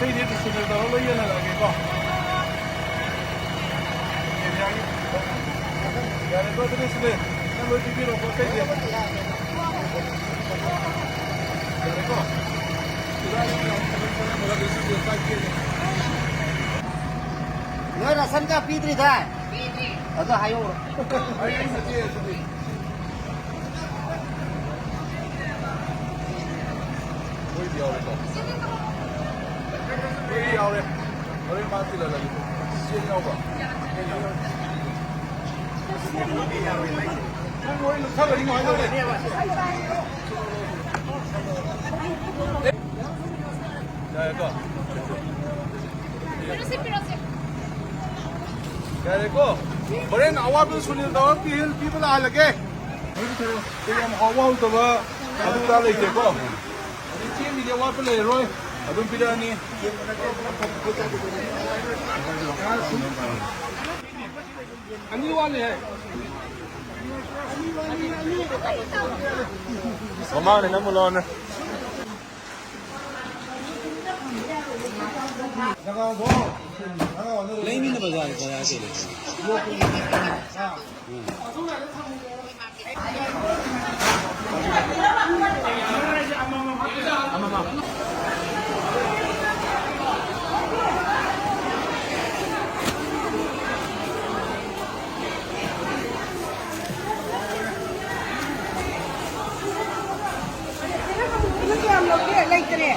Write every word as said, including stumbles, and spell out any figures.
ꯑꯩꯗꯤ ꯗꯤꯁꯇ꯭ꯔꯤꯕ꯭ꯌꯨꯠ ꯇꯧꯔ ꯂꯣꯏ ꯌꯦꯜꯍꯜꯂꯛꯑꯒꯦꯀꯣ꯫ ꯌꯥꯔꯦꯀꯣ, ꯑꯗꯨꯗꯤ ꯁꯤꯗꯤ ꯅꯪ ꯂꯣꯏ ꯄꯤꯕꯤꯔꯣꯀꯣ, ꯑꯇꯩꯗꯤ꯫ ꯌꯥꯔꯦꯀꯣ? ꯅꯣꯏ ꯔꯥꯁꯟ ꯀꯥꯔꯗ ꯄꯤꯗ꯭ꯔꯤꯗꯥꯏ? ꯑꯗꯨ ꯍꯥꯏꯍꯧꯔꯣ꯫ ꯑꯩ, ꯑꯩ ꯅꯠꯇꯦ ꯑꯗꯨꯗꯤ꯫ ꯃꯣꯏꯗꯤ ꯌꯥꯎꯔꯦꯀꯣ꯫ ꯃꯣꯏꯗꯤ ꯌꯥꯎꯔꯦ꯫ ꯍꯣꯔꯦꯟ ꯃꯥ ꯊꯤꯜꯍꯜꯂꯒꯦ꯫ ꯆꯦ ꯌꯥꯎꯕ꯭ꯔꯣ? ꯅꯪ ꯍꯣꯔꯦꯟ ꯂꯨꯞꯊꯒꯅꯤ ꯀꯃꯥꯏꯅ ꯇꯧꯅꯤ? ꯌꯥꯔꯦꯀꯣ? ꯌꯥꯔꯦꯀꯣ? ꯍꯣꯔꯦꯟ ꯑꯋꯥꯠꯄ ꯁꯨꯅꯤꯜ ꯇꯧꯔ ꯄꯤ-, ꯄꯤꯕ ꯂꯥꯛꯍꯜꯂꯒꯦ꯫ ꯌꯥꯝ ꯍꯥꯎꯕ ꯍꯥꯎꯇꯕ ꯑꯗꯨ ꯑꯗꯥ ꯂꯩꯇꯦꯀꯣ꯫ ꯆꯦꯡꯒꯤꯗꯤ ꯑꯋꯥꯠꯄ ꯂꯩꯔꯔꯣꯏ꯫ ꯑꯗꯨꯝ ꯄꯤꯔꯛꯑꯅꯤ꯫ ꯑꯅꯤ ꯋꯥꯠꯂꯤ ꯍꯥꯏ꯫ ꯃꯃꯥꯡꯅꯦ ꯅꯪꯕꯨ ꯂꯧꯔꯅꯦ꯫ ꯂꯩꯃꯤꯟꯅ ꯕꯖꯥꯔ ꯕꯖꯥꯔ ꯀꯩꯅꯣ꯫ ꯀꯌꯥꯝ ꯂꯧꯒꯦ? ꯂꯩꯇ꯭ꯔꯦ꯫